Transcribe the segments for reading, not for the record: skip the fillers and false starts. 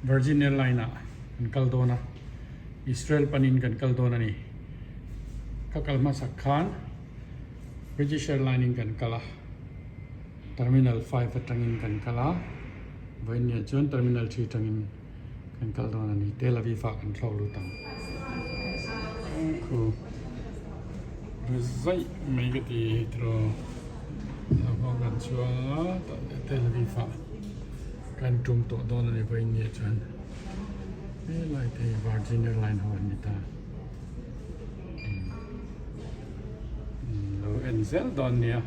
Virgin Airline ah kan kal dawn a, Israel panin kan kal dawn a ni. Ka kal hmasak khan British Airline in kan kal a, Terminal 5 atangin kan kal a, vawiin chuan Terminal 3 atangin kan kal dawn a ni. Tel Aviv ah kan thlawk lut ang. Khu zaih mai ka ti tiraw. Hlauhawm kan chuang a, Tel Aviv ah. Kan tum tawh dawn a ni vawiin ni ah chuan helai te hi Virgin Airline ho an ni ta lo en zel dawn nia.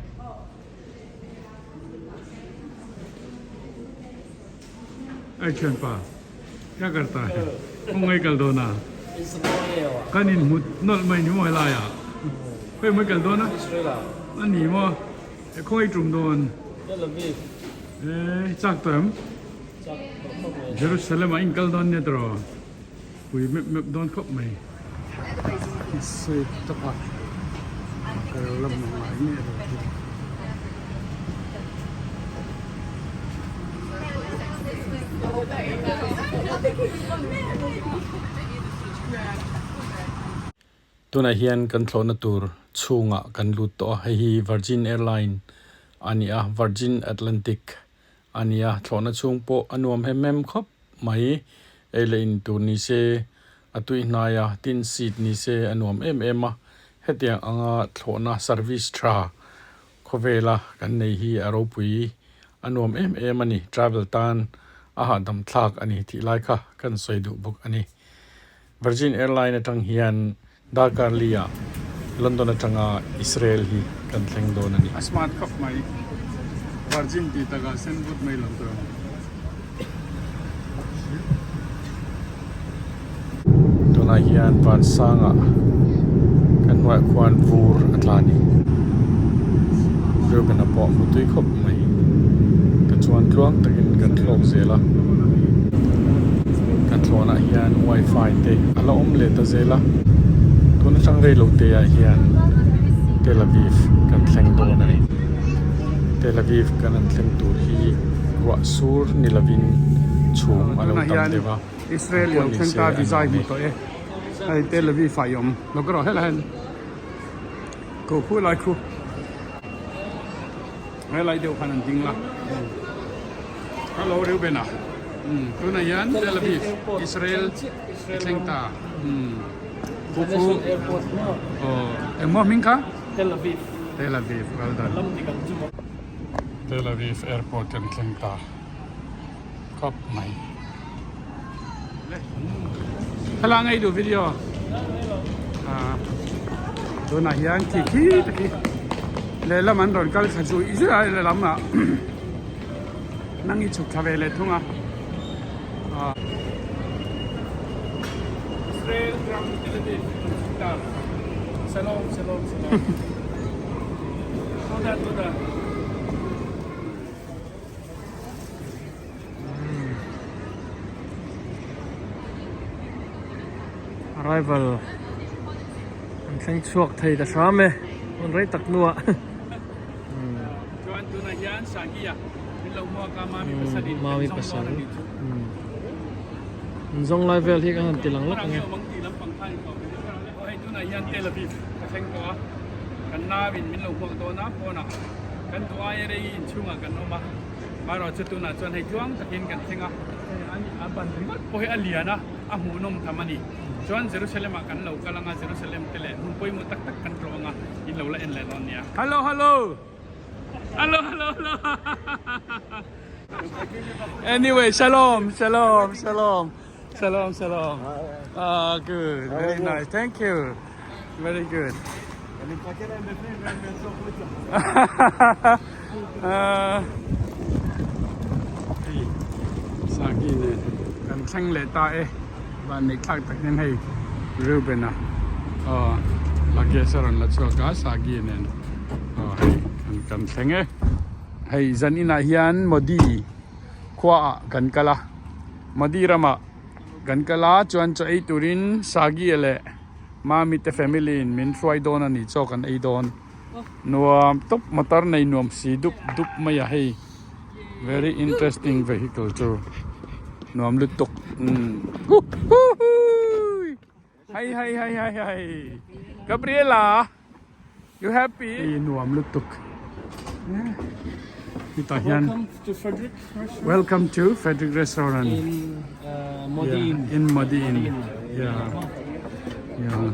Ai thianpa kya karta hai khawngaih kal dawn a kan inhmu nawlh mai ni maw helai ah khawi mai kal dawn a a ni maw khawngaih tum dawn. Eh chak tawh em? Jerusalem ah inkal dawn nia tawh pui mep mep dawn khawp mai. Sawi tak a kal lam a ngai nge lo chu. Tunah hian kan thlawhna tur chhungah kan lut tawh a, hei hi Virgin Airline a ni a, Virgin Atlantic a ni a, thlawhna chhung pawh a nuam hem hem khawp mai, ei leh in tur ni se a tui hnai a, tin seat ni se a nuam em em a, hetiang anga thlawhna service tha khawvela kan nei hi a ropui a nuam em em a ni, travel tan a hahdam thlak a ni tih lai kha kan sawi duh bawk a ni. Virgin Airline atang hian darkar li ah London atanga Israel hi kan thleng dawn a ni. A smart khawp mai. Virgin tih takah sen vut mai lo tur. Tunah hian Vansangah kan hnuaiah khuan vur a tla a ni. Reuben-a pawh a hmu tui khawp mai. Tichuan tluang takin kan thlawk zel a. Kan thlawhnah hian wifi te a la awm leh ta zel a. Tun atang rei lo te ah hian Tel Aviv kan thleng dawn a ni. Tel Aviv kan han thleng tur hi ruah sur ni lovin chhum a lo tam deuh a. Israel i lo thleng ta design hmu tawh e. Hei Tel Aviv ah i awm. Lo ka rawh helai hian ko khu lai khu. Helai deuh khan an ding la. Hello Reuben a. Tunah hian Tel Aviv Israel i thleng ta. Khu khu aw engmaw hming kha? Tel Aviv. Tel Aviv well done. Tel Aviv airport kan thleng ta. Khawp mai. Thlalak ngei duh video ah tunah hian khi khi te khi lehlam an rawn kal thla zui zui a lehlam ah nang i chhuk thla ve leh thung a ah. Israel ram Tel Aviv Shalom shalom shalom Toda toda. Arrival an thleng chhuak thei ta hram e hun rei tak hnuah. Chuan tunah hian Sahia min lo hmuak a Mami pasal in Mami pasal an zawng lai vel hi kan han ti lang lawk ang e. Hei tunah hian Tel Aviv ka thleng tawh a kan nau in min lo hmuak dawn a pawnah kan duh aia rei inchhungah kan awm a. Marawh chu tunah chuan hei tluang takin kan thleng a, a ban ringawt pawh hi a lian a, a hmuhnawm tham a ni. Chuan Jerusalem ah kan lo kal anga, Jerusalem te leh hmun pawimawh tak tak kan tlawh anga, in lo la en leh dawn nia. Hello hello hello hello hello Anyway shalom shalom shalom shalom shalom ah good very nice thank you very good Hei saki nen kan thleng leh ta e van neih thlak tak hian hei Reuben a aw luggage a rawn la chhuak a saki nen aw hei kan thleng e hei zan inah hian Modi khua ah kan kal a Modi ramah kan kal a chuan chaw ei turin sagi leh Mami te family in min hruai dawn a ni chaw kan ei dawn. Nuam tawp motor nei nuam si dup dup mai a hei very interesting vehicle chu. Nuam lutuk umm huhuhui hai hai hai hai hai Gabriela you happy hei nuam lutuk hetah hian Welcome to Frederick Restaurant Welcome to Frederick Restaurant in Modi'in in Modi'in yeah yeah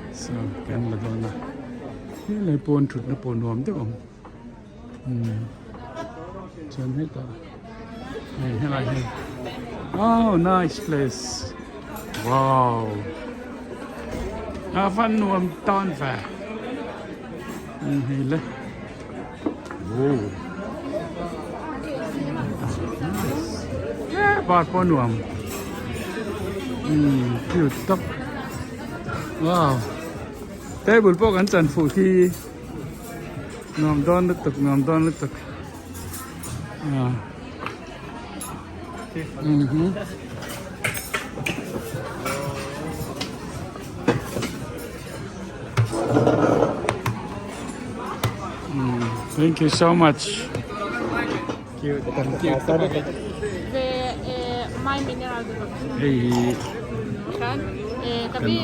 so kan la dawn a helai pawn thutna pawh nuam deuh ang. Chuan hetah hei helai hi wow nice place wow a van nuam tawn ve hei le wow nice bar pawh nuam cute tak wow table pawh kan chan fuh khi. Nuam dawn lutuk nuam dawn lutuk ah mhm Thank you so much. Hei hi kan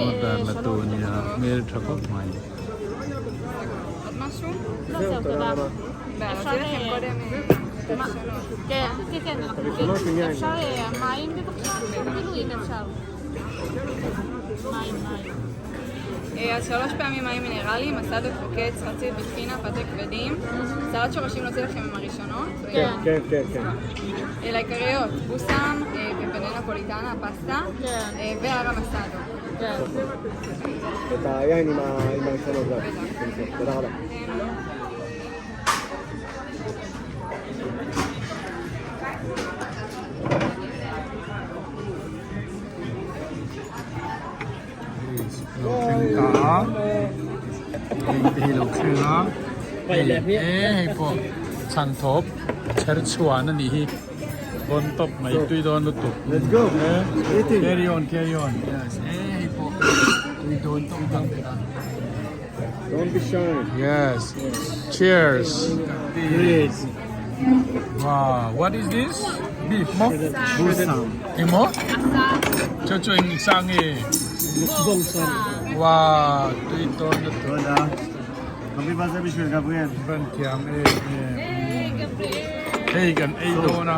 order la tu a nia hmel tha khawp mai. Lo thleng ta a hei te hi lo thleng a hei hei pawh chhan thawp chher chhuan a nih hi bawn tawp mai tui dawn lutuk Let's go eating carry on carry on yes hei pawh tui dawn tawp ang Don't be shy yes cheers Cheers Wow what is this beef maw Emaw chu chu eng sa nge Wow tui tawn lutuk Van thiam em em Hei kan ei dawn a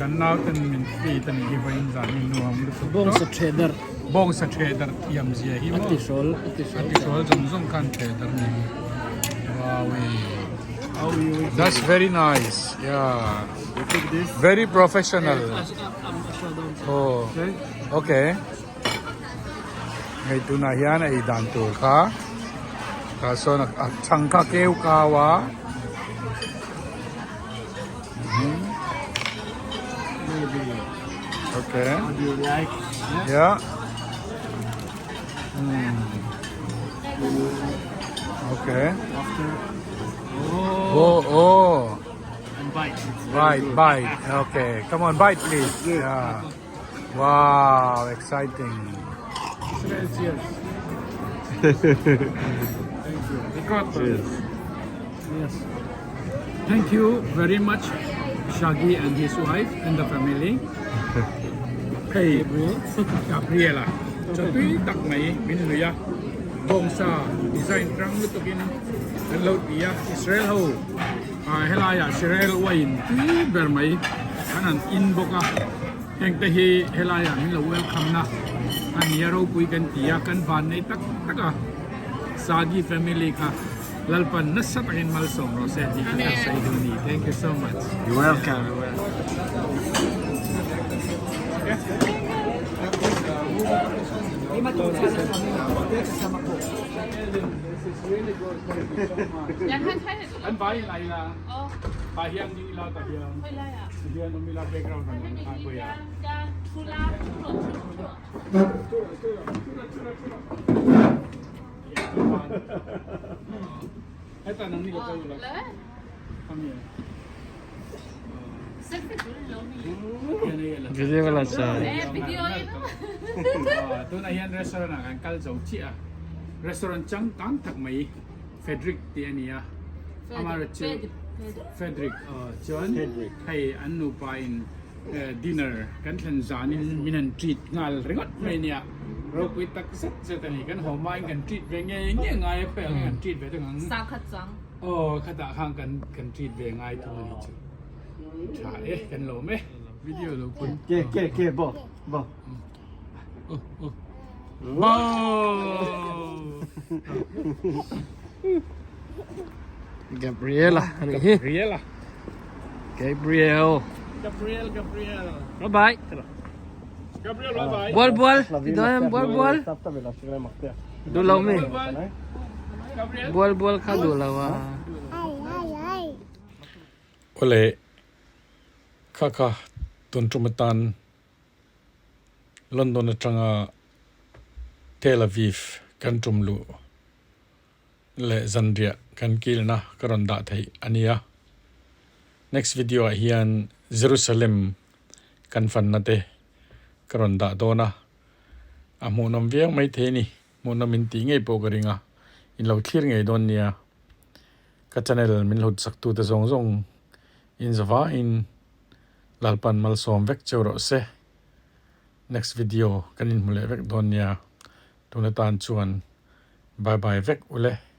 kan nau ten min feed a nih hi vawiin zan hi nuam lutuk Bawngsa theh darh Bawngsa theh darh thiam zia hi maw A tihrawl a A tihrawl zawng zawng khan theh darh a ni hi Wow That's very nice yeah Very professional Oh okay Hei tunah hian a ei dan tur kha tah sawn a chhang kha keu kau a okay yeah okay oh oh Bite, bite. Okay, come on, bite please. Yeah. Wow, exciting. Cheers. Thank you. Cheers. Yes. Thank you very much, Shaggy and his wife and the family. Hei, Gabriela. Chawtui tak mai min lui a. Bawngsa design rang lutukin an lo ti a. Israel ho Ah helaiah Israel uain tui ber mai an han in bawk a, heng te hi helaiah min lo welcome na a nia ropui kan ti a, kan van nei tak tak a, Sagi family kha Lalpan nasa takin malsawm rawh se tih kha kan sawi duh a ni, thank you so much. You're welcome. You're welcome. An vai in ai la tah hian ding ila tah hian hian awm ila background an lang kha pawih a. Heta nang ni ka kal ula come here. Video la cha. Tunah hian restaurant ah kan kal zo chiah a restaurant changkang tak mai Frederick tih a ni a amaherawhchu Frederick aw chuan hei an nupa in Dinner kan thlen zanin min han treat nghal ringawt mai nia. Ropui tak zet zet a ni. Kan haw hmain kan treat ve ngei ngei ngai a, khawiah nge kan treat ve thung ang? Sangkhat chuang. Aw, khatah khan kan kan treat ve ngai thung a ni chu. Tha e, kan lawm e. Video lo pun. Ke ke ke bo bo. Oh oh. Bo. Gabriela a nih hi. Gabriela. Gabriel. Gabriel Gabriel. Bye bye. Gabriel bye bye. Bual bual. Ti dawn em bual bual. Duh lo mi. Bual bual kha duh lo a. Awle kha kha tun tum atan London atanga Tel Aviv kan tum luh leh zanriah kan kilna ka rawn dah theih a nia. Next video ah hian Jerusalem kan fanna te ka rawn dah dawn a, a hmuhnawm viau mai thei a ni. Hmuhnawm in tih ngei pawh ka ring a, in lo thlir ngei dawn nia. Ka channel min hlut sak tute zawng zawng in zavaiin Lalpan malsawm vek cheu rawh se. Next video kan inhmu leh vek dawn nia. Tun atan chuan bye bye vek ule.